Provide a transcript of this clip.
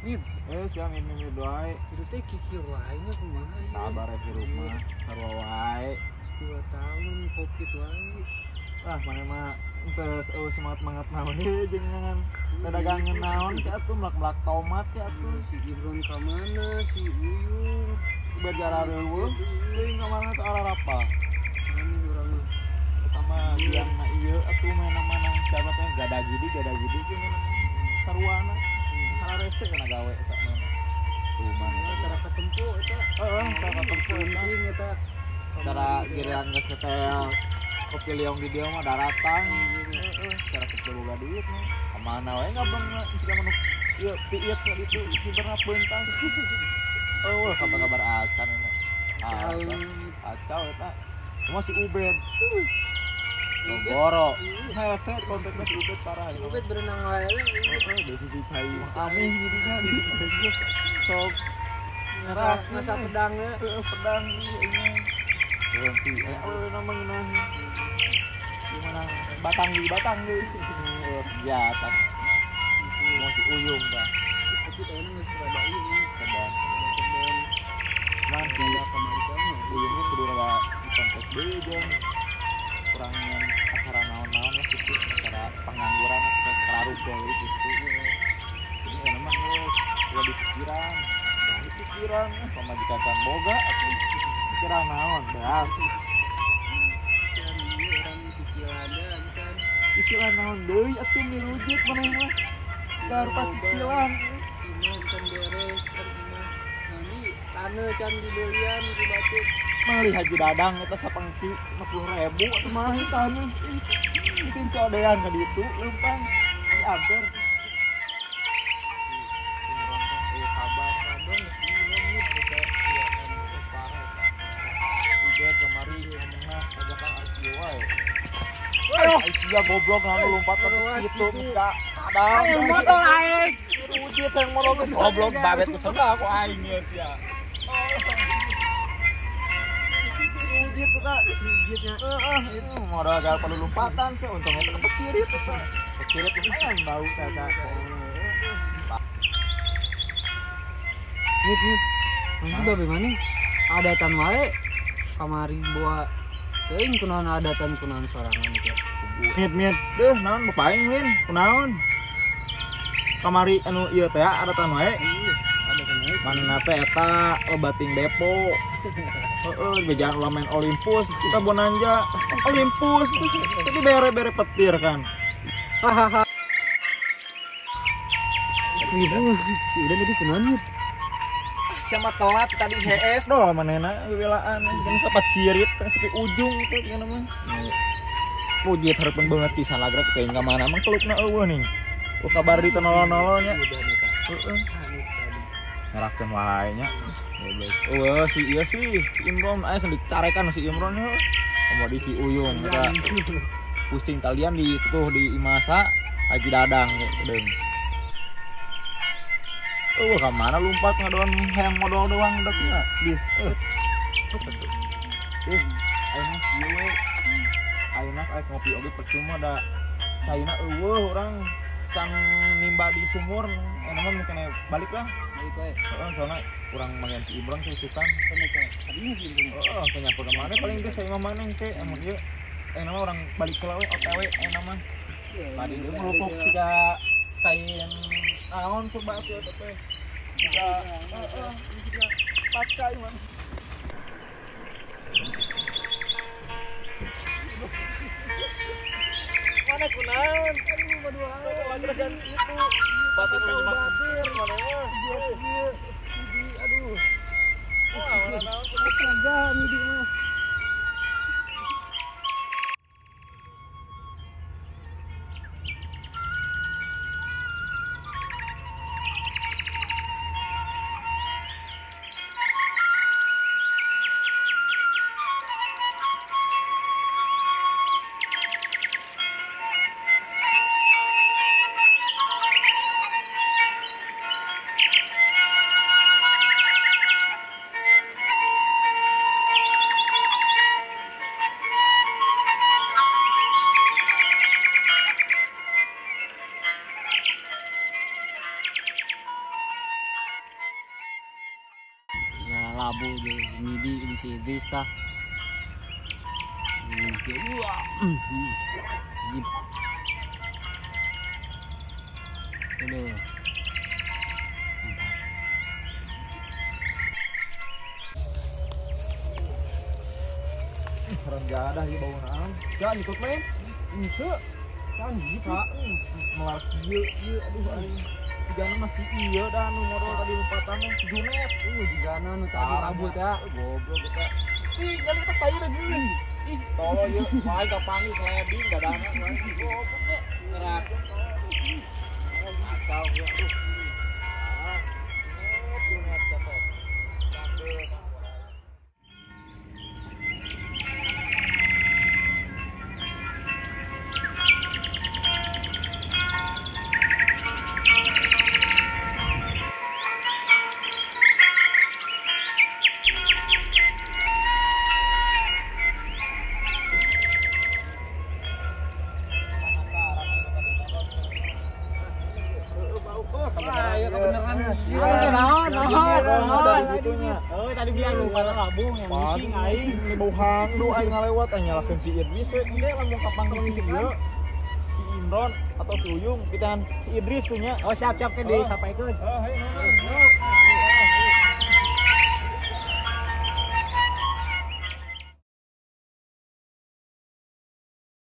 Mid. Sia mid wae. Hirup teh kikir wae nya kumaha ieu. Sabar ya hirup mah, sarua wae. 2 tahun covid wae. Ah, mana mah geus eueuh semangat-mangat naon ieu jeung ngan dagangan naon teh atuh melak-melak tomat teh atuh. Si Imron ka mana, si Uyung. Bajara reueuh, teuing ka mana teh ararapa. Aneh urang mah. Pertama biang na ieu atuh mana-mana siapa teh gada gidi jeung saruana. Harese kana gawe eta mah. Tuh mana cara katempo eta. Heeh, cara katempo eta. Cara giliran geus nyetel kopi liong di dieu mah daratan. Heeh, cara kitu boga duit mah. Ka mana wae ngabeung jika manu ieu piit ka ditu kiberna peuntan. Eueuh kabar-kabar acan eta. Kacau eta. Cuma si Ubed. Boro. Hese kontaknya si Ubed parah. Si Ubed berenang wae. Heeh, dari sisi cai mah aneh jadinya di sok ngerak masa pedangnya, heeh pedang ieu nya. Berhenti. Nama ngeunah. Gimana batang di batang deui. Kegiatan. Mau si Uyung tah. Tapi teh geus rada ieu. Rada. Nah, si Uyungnya kudu rada dikontak deui jeung kurang acara naon-naon lah gitu, acara pengangguran atau kararugo gitu. Jadi enak mah geus ulah dipikiran. Nah, dipikiran pamajikan can boga atuh pikiran naon beas. Cicilan naon deui atuh mirujit maneh mah. Darupa cicilan. Imah can beres kan imah. Nanti taneuh can dibelian ku batur. Meuli Haji Dadang eta sapangki 50.000 atuh mah taneuh. Bikin codean ka ditu leumpang diamper. Imron teh eueuh kabar kabar geus ieu mut eta ieu kan parah eta. Ubed kamari ngomongna ajakan arek ieu wae. Ayo, sia goblok naon lompat ke kitu ka kadang. Ayo motor aing. Rujit yang motor geus goblok babet kesena aku aing ieu sia. Rujit eta, rujitnya. Heeh, itu modal gal perlu lompatan sih untungnya teh kecirit eta. Kecirit lumayan bau teh eta. Nit, nit. Nanti babe mana? Adatan wae kamari bawa teuing kunaon adatan kunaon sorangan gitu. Mit mit, deuh naon bapak aing lin, kunaon? Kamari anu ieu teh adatan wae. Iya, adatan wae. Manehna teh eta lebating depo. Heeh, bejaan ulah main Olympus, kita bonanja Olympus. Jadi bere-bere petir kan. Hahaha. Ibu, si Udan tadi kunaon Mit? Siapa telat tadi HS doh manehna bebelaan kan sapa cirit kan sampai ujung teh kana mah. Pujit hareupeun banget pisan lagrak teh ka mana mah kelukna eueuh nih. Oh kabar di tolol-nolol nya. Heeh. Ngerakeun wae nya. Goblok. Eueuh si ieu sih si Imron aya sambil dicarekan si Imron heuh. Komo di si Uyung eta pusing talian di tuh di Imasa Haji Dadang deung. Oh, ka mana lompat ngadoan hayang modal doang deknya. Bis. Ayeuna kieu we. Ayeuna aya ngopi oge percuma da caina eueuh urang can nimba di sumur enak mah kena balik lah. Balik wae. Heeh, soalna urang manggihan si Imron teh isukan. Kena teh. Tadinya si Imron. Heeh, teh nyapo ka mana paling geus saya mah maneh teh amun ieu. Ayeuna mah urang balik heula we OTW ayeuna mah. Tadi deui ngelupuk siga kain naon coba atuh eta teh. Siga heeh, siga paksa ieu mah. Mana kunaon? Aduh, badua aing. Lagregan itu. Batur batur mana mah. Ieu aduh. Wah, mana naon kerjaan di mah. Idris tah. Jip. Aduh. Heran gadah ieu bau naon. Ja ikut lain. Henteu. Can hiji melar kieu ieu aduh aing. Jigana masih ieu dah nu modal tadi lompatan mah si Junet. Jigana nu tadi rabut ya. Goblok eta. Ih, nyali eta tai deui. Ih, tolol ieu. Aing kapanggih sliding dadana. Goblok nya. Ngerakeun tolol. Kacau ya aduh. Ah, Junet capek. Capek. Tadi bilang lupa labung yang bising aing bau hangdu aing ngalewat aing nyalakeun si Idris we engge lamun kapanggih si ieu si Imron atau si Uyung pitan si Idris tuh nya. Oh siap-siap ke disampaikeun. Heeh, hayu.